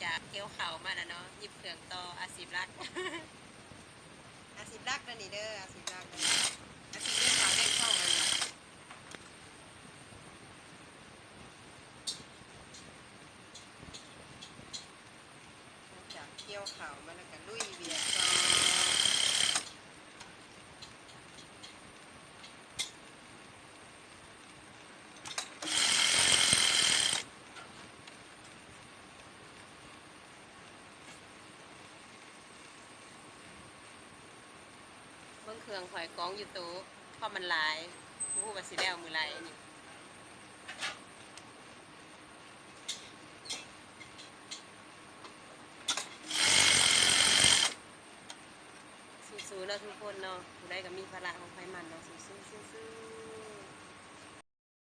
ຈາກກ່ຽວເຂົ້າມາແລ້ວເນາະ ຫຍິບເຄື່ອງຕໍ່ ອາຊີບຫຼັກ ອາຊີບຫຼັກເດີນີ້ເດີ ອາຊີບຫຼັກເດີ ອາຊີບລ້ຽງປາລ້ຽງທ້ອງອັນນີ້ ຫຼັງຈາກກ່ຽວເຂົ້າມາແລ້ວກໍລຸຍວຽກຕໍ່. ເບິ່ງເຄື່ອງຂ້ອຍກອງຢູ່ໂຕະ ເພາະມັນຫຼາຍ ບໍ່ຮູ້ວ່າຊິແລ້ວມື້ໃດນີ້. ສູ້ໆເນາະທຸກຄົນເນາະ ຜູ້ໃດກໍມີພາລະຂອງໃຜມັນເນາະ ສູ້ໆ ສູ້ໆ.